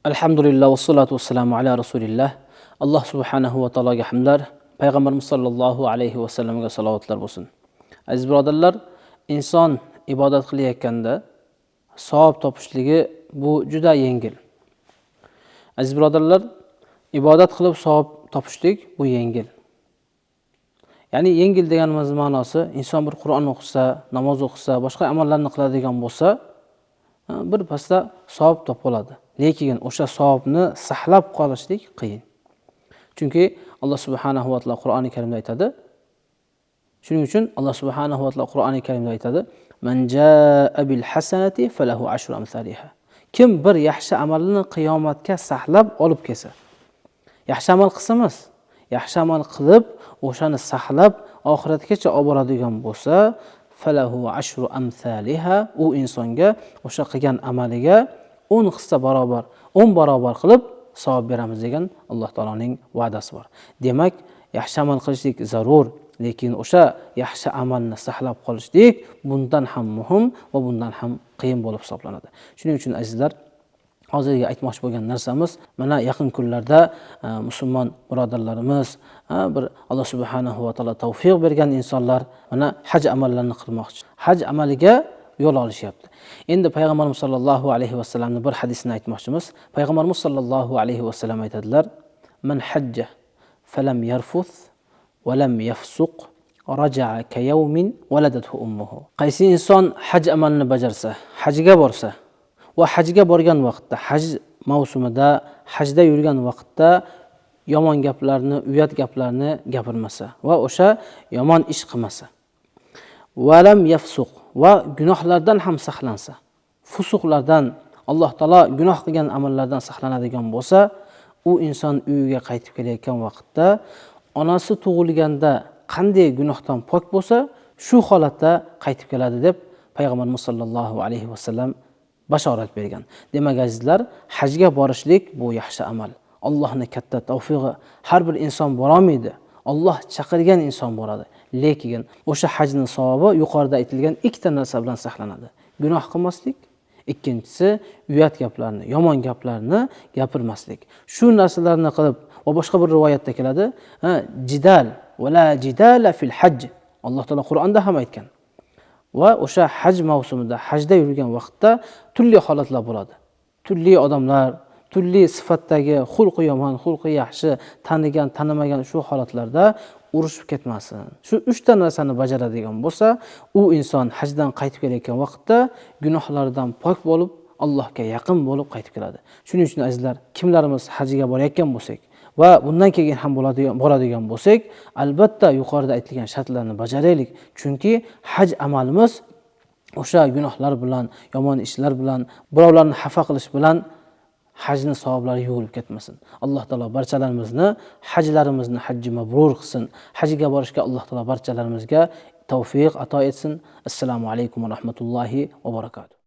Alhamdulillah va salatu vassalamu ala rasulillah. Alloh subhanahu va taologa hamdlar, payg'ambarimiz sollallohu alayhi vasallamga salovatlar bo'lsin. Aziz birodarlar, inson ibodat qilayotganda savob topishligi bu juda yengil. Aziz birodarlar, ibodat qilib savob topishlik bu yengil. Ya'ni yengil deganimiz ma'nosi, inson bir Qur'on o'qisa, namoz o'qisa, boshqa amallarni qiladigan bo'lsa, bir pasda savob topib oladi. Lekin o'sha savobni saqlab qolishlik qiyin. Chunki Alloh subhanahu va taolo Qur'oni Karimda aytadi. Shuning uchun Alloh subhanahu va taolo Qur'oni Karimda aytadi: "Man jaa bil hasanati falahu ashru amsaliha." Kim bir yaxshi amalni qiyomatga saqlab olib kelsa, yaxshi amal qilsa emas, yaxshi amal qilib, o'shani saqlab oxiratgacha olib boradigan bo'lsa, falahu ashru amsaliha, u insonga o'sha qilgan amaliga 10 hissa barobar, 10 barobar qilib savob beramiz degan Alloh taoloning va'dasi bor. Demak, yaxshi amal qilishlik zarur, lekin o'sha yaxshi amalni saqlab qolishlik bundan ham muhim va bundan ham qiyin bo'lib hisoblanadi. Shuning uchun azizlar, hozirgi aytmoqchi bo'lgan narsamiz, mana yaqin kunlarda musulmon birodarlarimiz, bir Alloh subhanahu va taolo tavfiq bergan insonlar mana haj amallarini qilmoqchi. Haj amaliga yo'l olishyapti. Endi payg'ambarimiz sollallohu alayhi vasallamning bir hadisini aytmoqchimiz. Payg'ambarimiz sollallohu alayhi vasallam aytadilar: "Man hajja falam yarfuth va lam yafsuq raja'a kayawmin waladathu ummuhu." Qaysi inson haj amalini bajarsa, hajga borsa va hajga borgan vaqtda, haj mavsumida, hajda yurgan vaqtda yomon gaplarni, uyat gaplarni gapirmasa va o'sha yomon ish qilmasa, va lam yafsuq, va gunohlardan ham saqlansa, fusuqlardan, Alloh taolo gunoh qilgan amallardan saqlanadigan bo'lsa, u inson uyiga qaytib kelayotgan vaqtda onasi tug'ilganda qanday gunohdan pok bo'lsa, shu holatda qaytib keladi deb payg'ambarimiz sollallohu alayhi vasallam bashorat bergan. Demak, azizlar, hajga borishlik bu yaxshi amal. Allohning katta tavfiqi, har bir inson borolmaydi. Alloh chaqirgan inson boradi. Lekin o'sha hajning savobi yuqorida aytilgan ikkita narsa bilan saqlanadi. Gunoh qilmaslik, ikkinchisi uyat gaplarni, yomon gaplarni gapirmaslik. Shu narsalarni qilib va boshqa bir rivoyatda keladi, jidal va la jidala fil hajj. Alloh taolo Qur'onda ham aytgan. Va o'sha haj mavsumida, hajda yurgan vaqtda turli holatlar bo'ladi. Turli odamlar, turli sifatdagi, xulqi yomon, xulqi yaxshi, tanigan, tanimagan, shu holatlarda urushib ketmasin. Shu uchta narsani bajaradigan bo'lsa, u inson hajdan qaytib kelayotgan vaqtda gunohlaridan pok bo'lib, Allohga yaqin bo'lib qaytib keladi. Shuning uchun azizlar, kimlarimiz hajga borayotgan bo'lsak va bundan keyin ham boradigan bo'lsak, albatta yuqorida aytilgan shartlarni bajaraylik. Chunki haj amalimiz o'sha gunohlar bilan, yomon ishlar bilan, birovlarni xafa qilish bilan hajni savoblari yuvilib ketmasin. Alloh taolo barchalarimizni hajlarimizni hajji mabrur qilsin. Hajga borishga Alloh taolo barchalarimizga tavfiq ato etsin. Assalomu alaykum va rahmatullohi va barakatuh.